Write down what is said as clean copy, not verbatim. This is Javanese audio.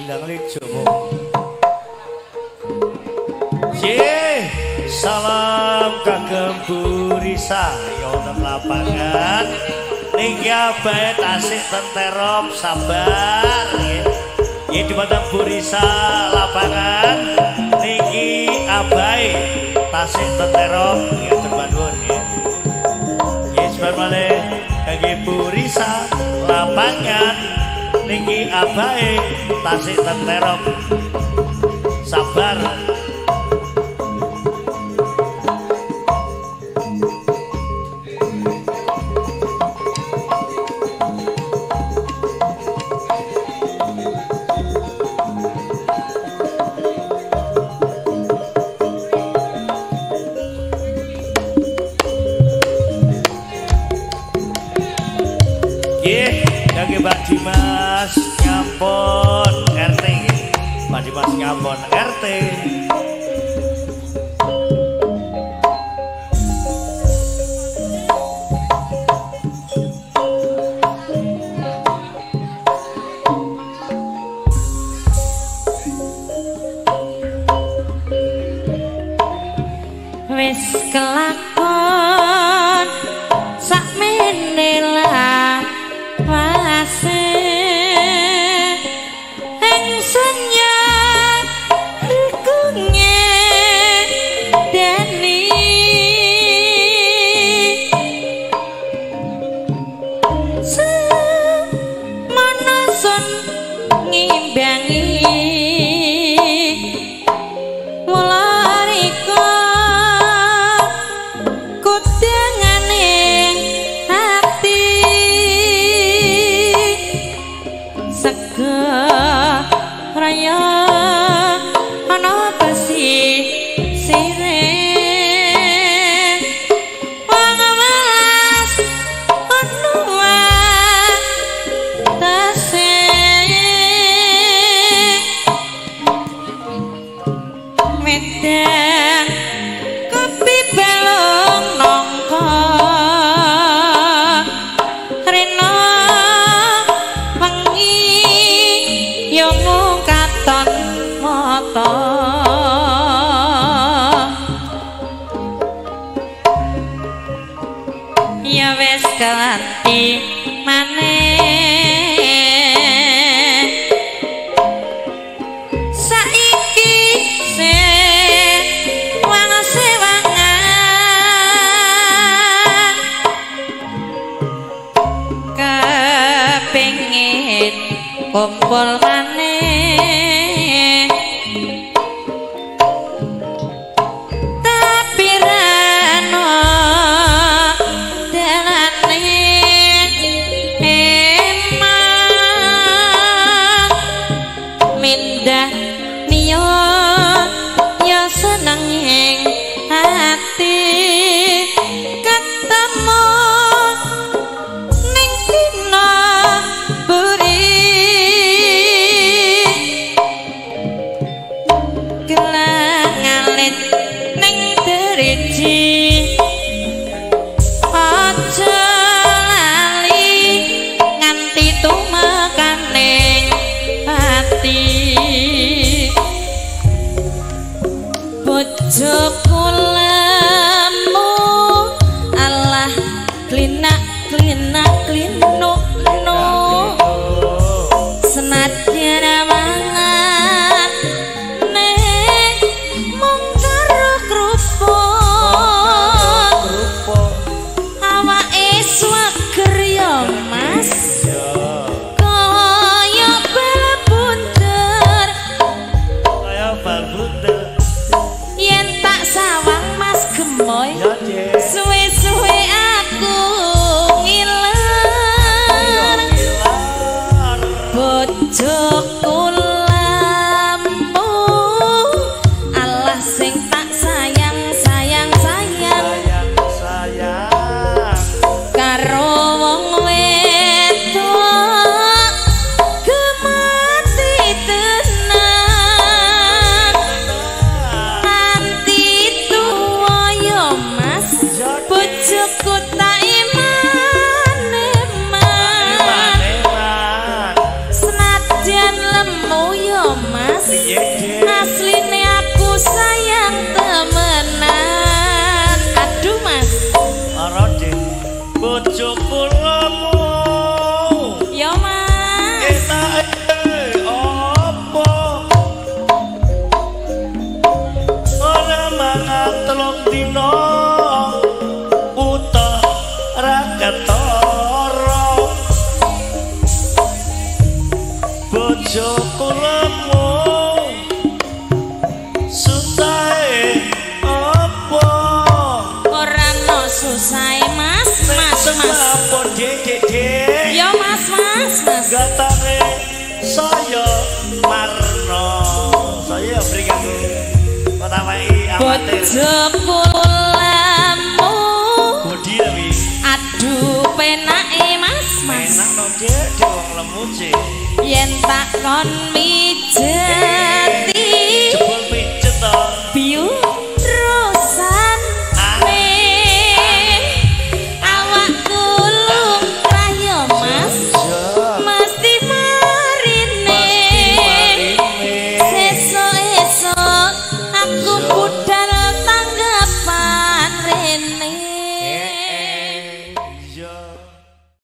Gendang Lejomo. Ye, salam kagem Bu Risa ya wonten lapangan. Niki abahe tasih tenterop sabar nggih. Nggih dumateng Bu Risa lapangan niki abahe tasih tenterop nggih terbangun nggih. Nggih sabar malih kangge Bu Risa lapangan niki abahe tasih tenterop sabar. Nggih, kangge Mbak Dimas Ngampon RT nggih. Mbak Dimas Ngampon RT. Wis kelakon sakmene lawase ingsun rikunge dani semono sun ngimbangi raya ana besi sire wong welas ono watase wedang kopi balung nangka rena wengi yo mung katon mata ya wis kelanti maneh saiki sewang sewangan kepengin kumpul maneh tapi rano dalane emang mindah niyo ya seneng ing ati ketemu ning dina buri gelang alit ning deriji aja lali nganti tumekaning ati bojoku lemu alah klinak klinak klinuk no senadyan mangan nek mung karo kerupuk awake swager ya Mas kaya bal bunter kaya bal bunter yen tak sawang Mas Gemoy suwe-suwe aku ngiler bojoku lemu alah sing tak sayang sayang sayang sayang karo wong wedok gemati tenan nanti tuwa ya Mas bojoku tak iman iman senajan lem Asline aku sayang temenan. Aduh Mas. Ora Dik. Bojoku lemu. Ya Mas. Enake opo? Ora mangan telung dina uta ra ketara. Bojoku lemu susahe opo? Ora no susahe Mas, Mas, Mas. Apa Dik, Dik, Dik? Ya Mas, Mas, Mas. Gatane saya marno. Saya beri kanggo kotawai amatir. Bojoku lemu. Bodi ya wi. Aduh penake Mas, Mas. Enak to Dik, Dik wong lemu Dik. Yen tak kon mijet